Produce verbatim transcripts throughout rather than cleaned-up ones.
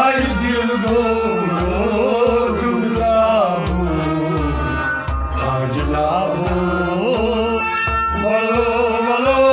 آے دِل گوٚو روزُن قابوٗ، آے جنابو، ولو، ولو۔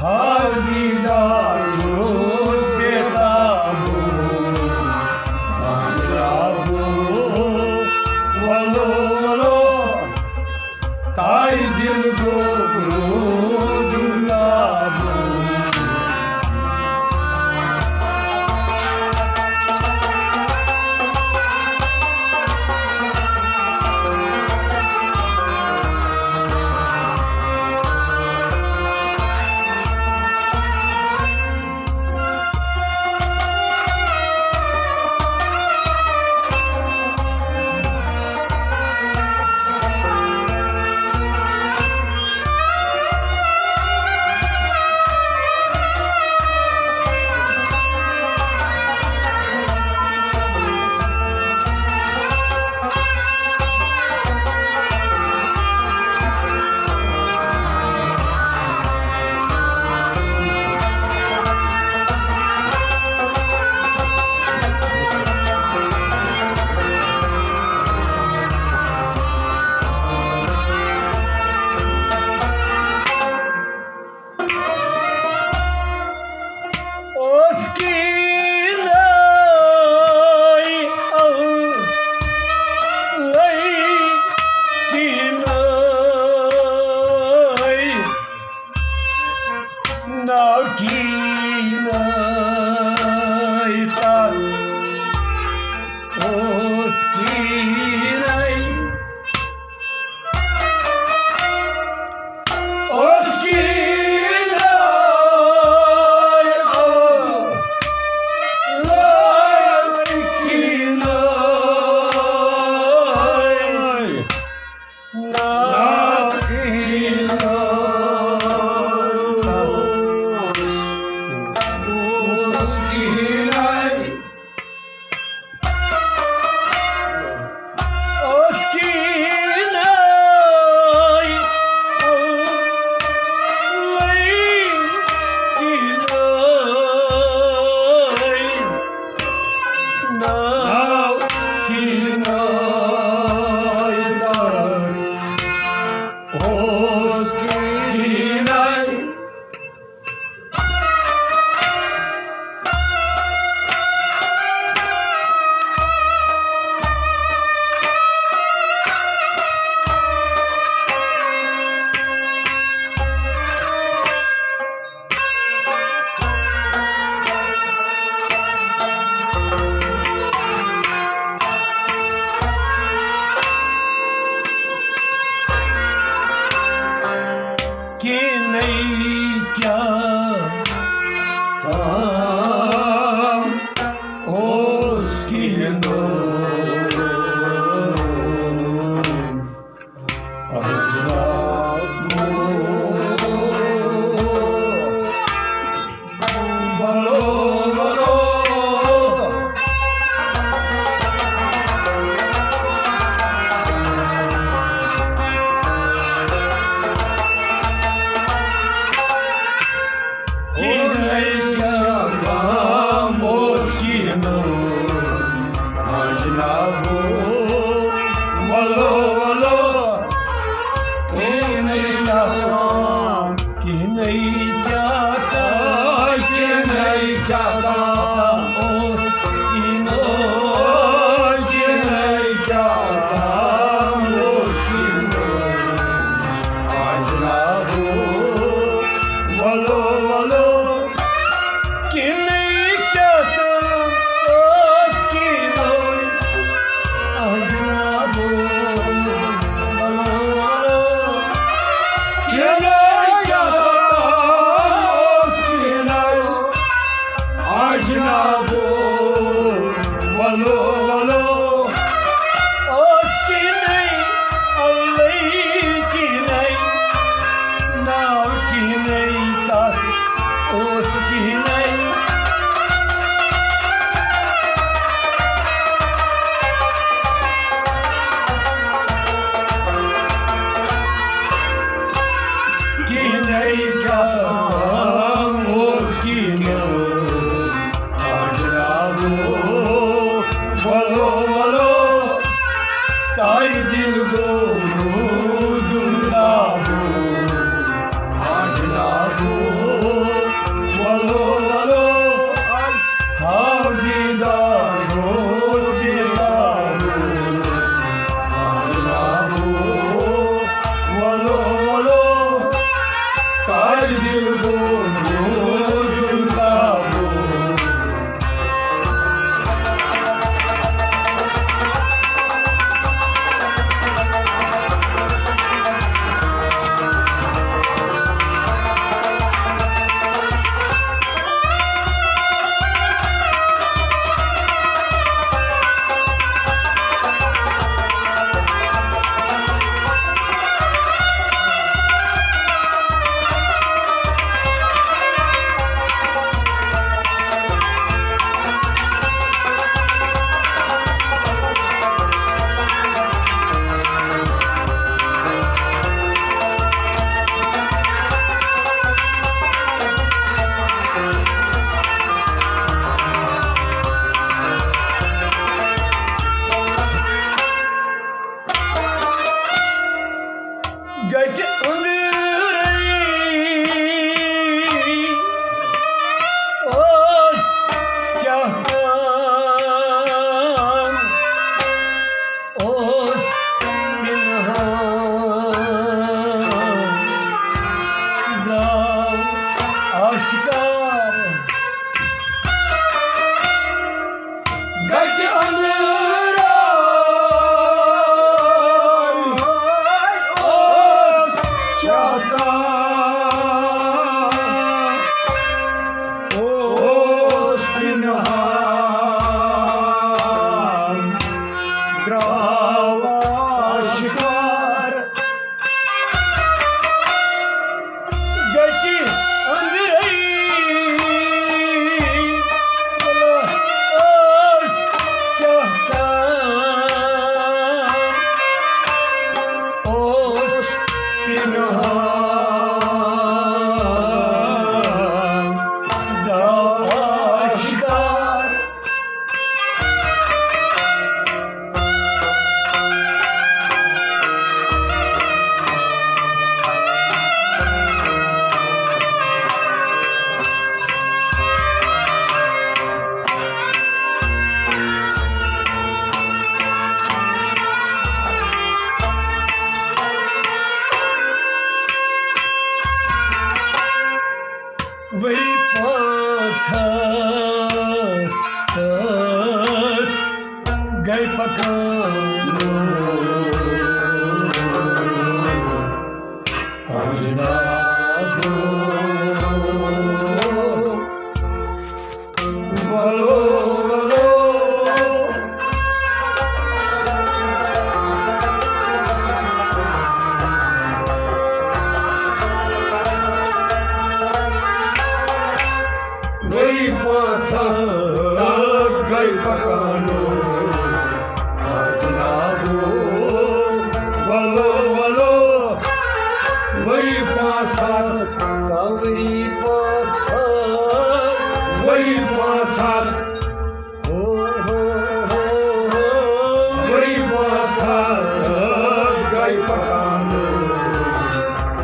ہر دیدار چھُ بے تابوٗ، آے جنابو، ولو، ولو۔ تاے دِل گوٚو روزُن قابوٗ۔ اوس کِنہٕ اوے کِنہٕ ناو کِنہٕ تَتھ اوس کِنہٕ کِنَے کیٛاہ تام اوس کِنہٕ گٹہِ أنٛدرَے اوس کیٛاہ تام، اوس پِنہان، درٛاو آشکار۔ گٹہِ أنٛدرَے اوس کیٛاہ تام، اوس پِنہان، درٛاو آشکار۔ گٹہِ أنٛدرَے اوس کیٛاہ تام، اوس پِنہان، درٛاو آشکار۔ ؤری پانٛژھ ہتھ گٔے پکان۔ اجنابو، ولو، ولو۔ گٔے پانٛژھ ہتھ گٔے پکان۔ اجنابو، ولو، ولو۔ ؤری پانٛژھ ہتھ۔ ؤری پانٛژھ ہتھ۔ ؤری پانٛژھ ہتھ۔ ؤری پانٛژھ ہتھ گٔے پکان۔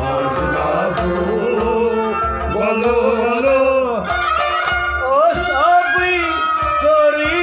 اجنابو، ولو، ولو۔ اوس آبٕے سورُے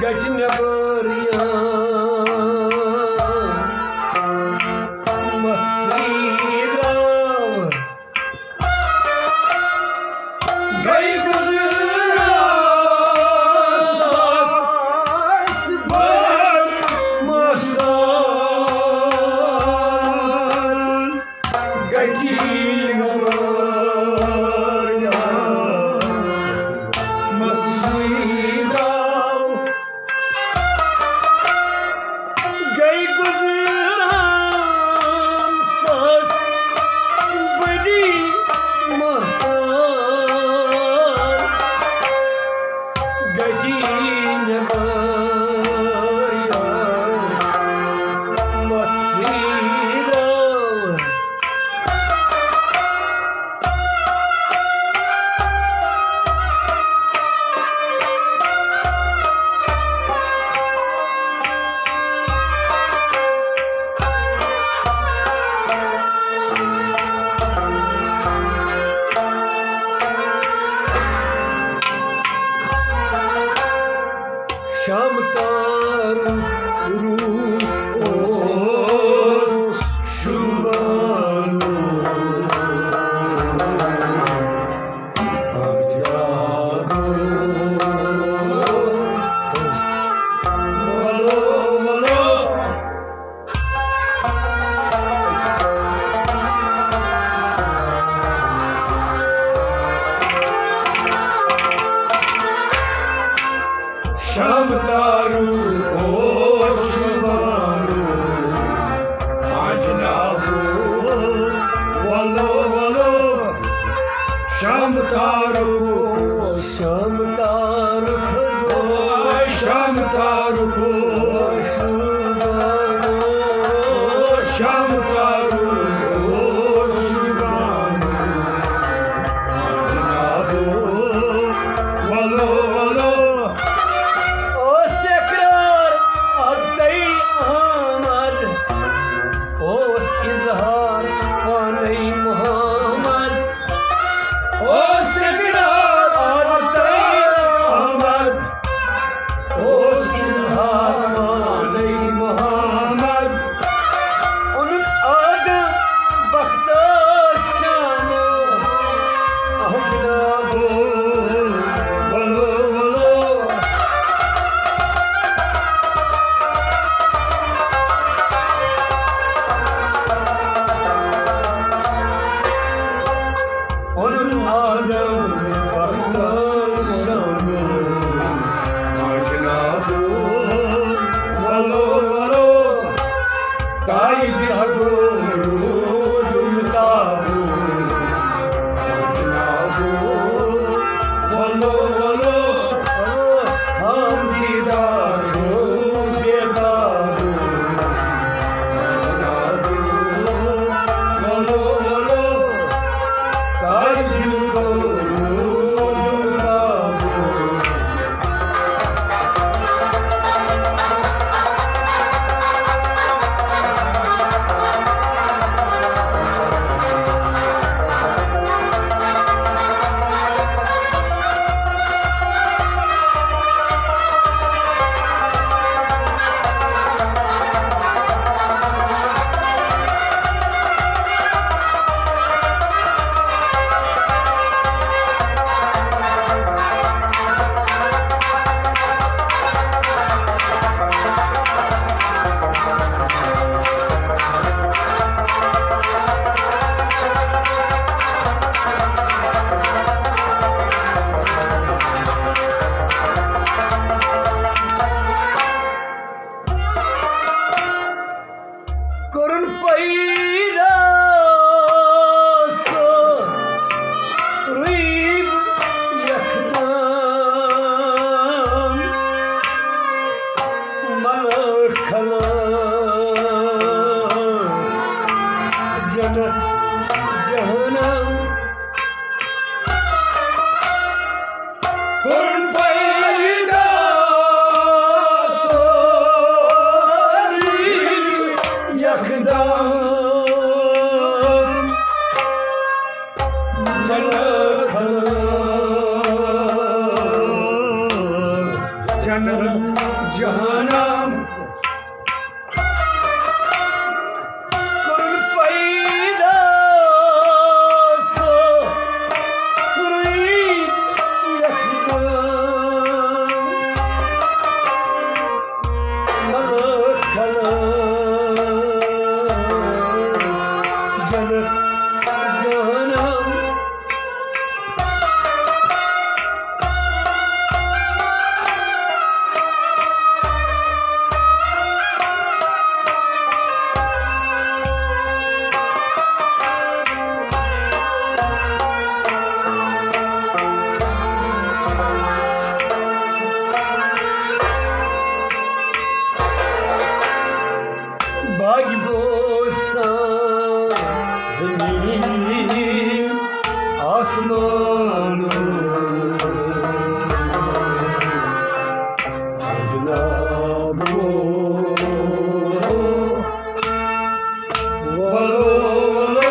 کَٹہِ نٮ۪بر یا مَسجِد آو۔ گٔے گُزران ساس بٔڑ مَسال۔ گٔے نٮ۪بر یا مَسجِد آو۔ گٔے گُزران ساس بٔڑی مَسال۔ گٔے نٮ۪بر یا مَسجِد آو۔ شام تارُک روح اوس شوٗبان۔ شام تارُک اوس بانُک اجنابُک۔ وَلو، وَلو، شام تارُک اوس، شام تارُک حظ اوس، شام تارُک اوس بانُک۔ شام تارُک اوس بانُک۔ وَلو، وَلو۔ اوس اقرار عبدی احمد، اوس اظہار پانے محمد۔ اوس اقرار عبدی احمد، اوس اظہار پانے محمد۔ اوٚنُن آدم بختس شامو، اہو جنابو، ولو، ولو۔ اوٚنُن آدم بختس شامو، اہو جنابو، ولو، ولو۔ تائی دِہہ گوٚو روٗدُن قابوٗ، جنابو، وَلو، وَلو، حامیٖدہ چھُس بے قابوٗ، جنابو، وَلو، وَلو، تائی دِہہ گوٚو روٗدُن قابوٗ۔ کوٚرُن پیدا سورُے یکدم ملک خلق جنت جہنم۔ کوٚرُن پیدا سورُے یکدم۔ جنت خلق، جنت جہانم کوٚرُن پیدا سُہ روٗد یخدم۔ ملک خلق جنت جہانم۔ باغ بوستان زمین آسمان، جناب، ولو، ولو۔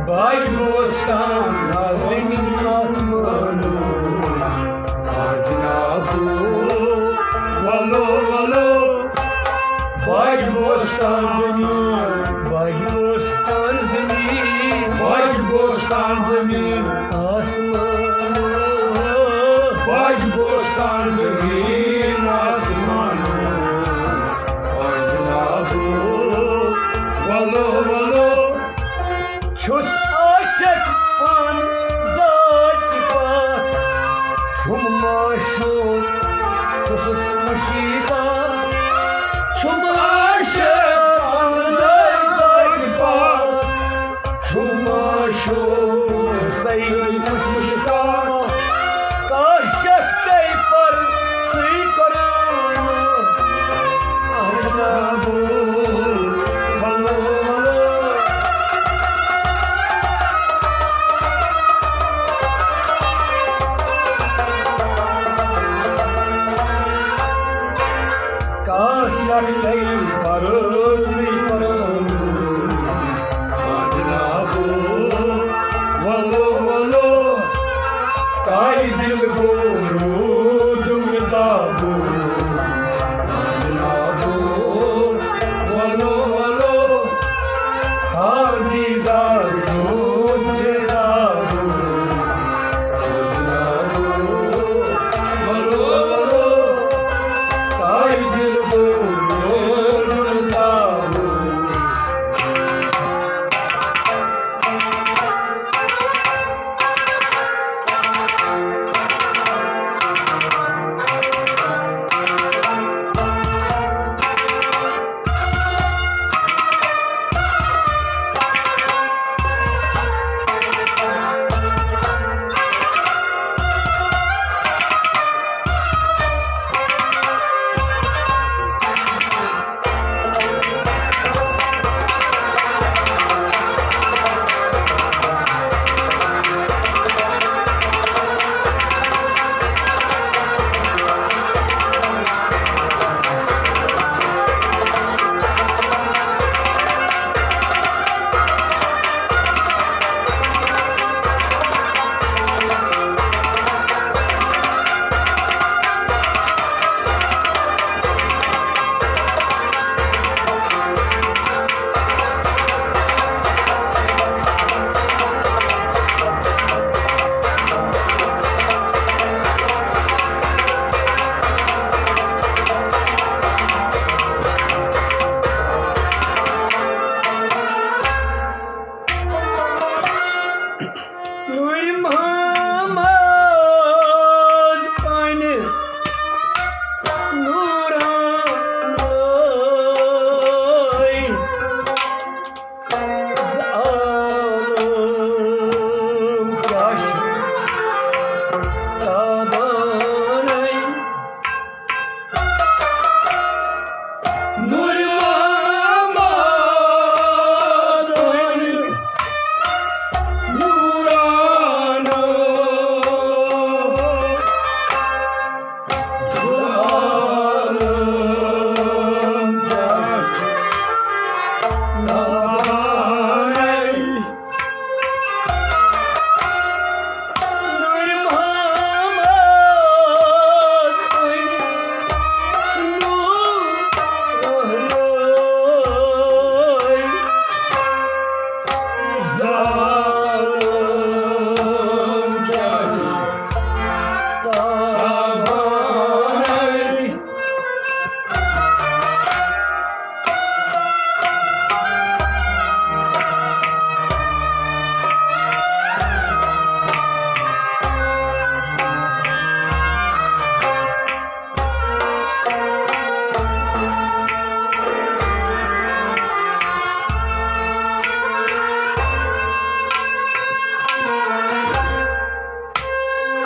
باغ بوستان زمین آسمان، آ جناب، ولو، ولو۔ باغ بوستان زمین، باغ بوستان زمین، باغ بوستان زمین آسمان، باغ بوستان زمین آسمان۔ آ جناب، ولو، ولو۔ چھُس عاشق پانہٕ ذاتِ پاک، چھُم معشوق، چھُسس مُشیٖدہ۔ چھُم عاشق پانہٕ ذاتِ پاک، چھُم معشوق، چھُسے مُشتاق۔ کاش تۄہہِ پر سُے قرآن۔ اہن بول، ولو، ولو۔ کاش تۄہہِ پر سُے قرآن۔ جنابو، ولو، ولو، تۄہہِ دِل گوٚو روٗدُم تابوٗ۔ جنابو، ولو، ولو، ہا دیدار چھُ جنابو۔ جنابو، ولو، ولو، تۄہہِ دِل گوٚو روٗدُم تابوٗ۔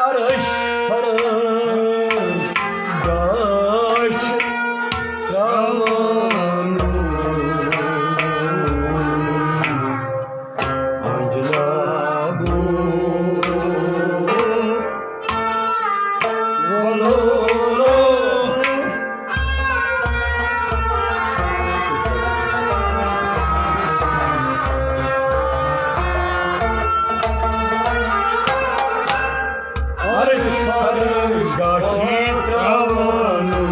عرش فرش گاش تراوان انجلابو ولو. عرش فرش گاشی تراوانو،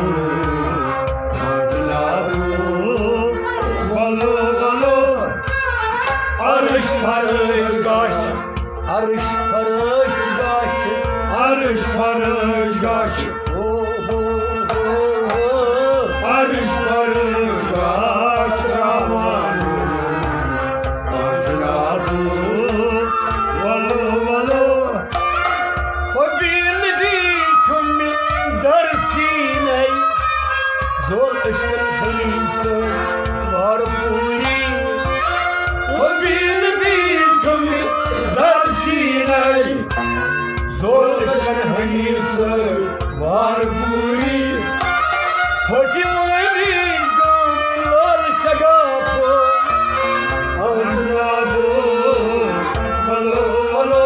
مجلابو ولو ولو. عرش فرش گاش، عرش فرش گاش، عرش فرش گاش. او، او، او، او. عرش فرش گاش تراوانو، مجلابو ولو ولو. ہو بیل بی چھُم درسیٖنَے، زول عشقن حلیٖم سۭتۍ وار پوٗری. ہو بیل بی چھُم درسیٖنَے، زول عشقن حلیٖم سۭتۍ وار پوٗری. پھٹہِ وٲنِج گام لول شگافو، اہن لابو، ولو، ولو.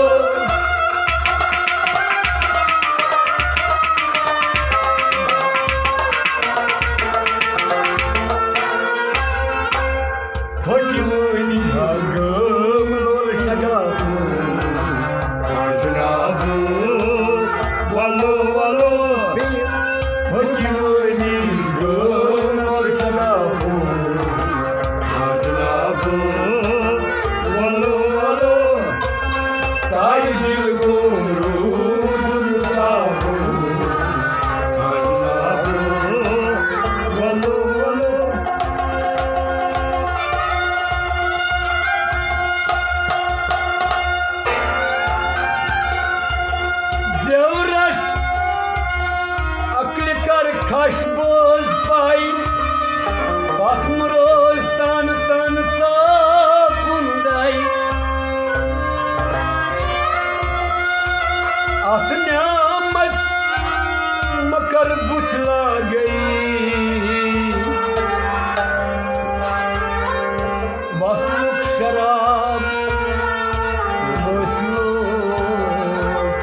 پھٹہِ وٲنِج گام لول شگافو، اہن لابو، ولو، ولو. پھٹہِ وٲنِج گام لول شگافو، اہن لابو، ولو، ولو. تاج دل گوم روٗدُن تابو، اہن لابو، ولو، ولو. زیورٹ عقلہِ کر کھش بوز پاے، پتھ مہ روز تن تن ژاکُن داے. اتھ نعمت مہ کر بُتھ لاگے، وصلُک شراب وصلُک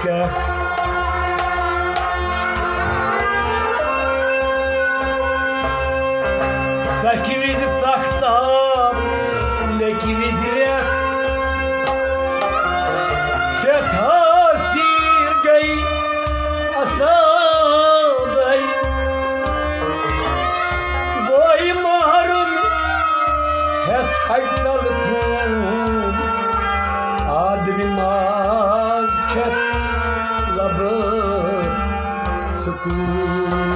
چکھ. ژکھِ وِزِ ژکھ ژاپ، لیکہِ وِزِ لیکھ. چتھا سیر گئی اصابے، بوئی مہرُن ہیس ہٹل خوٗن. آدمہِ ماز کھٮ۪تھ لبہٕ سکون.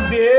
بے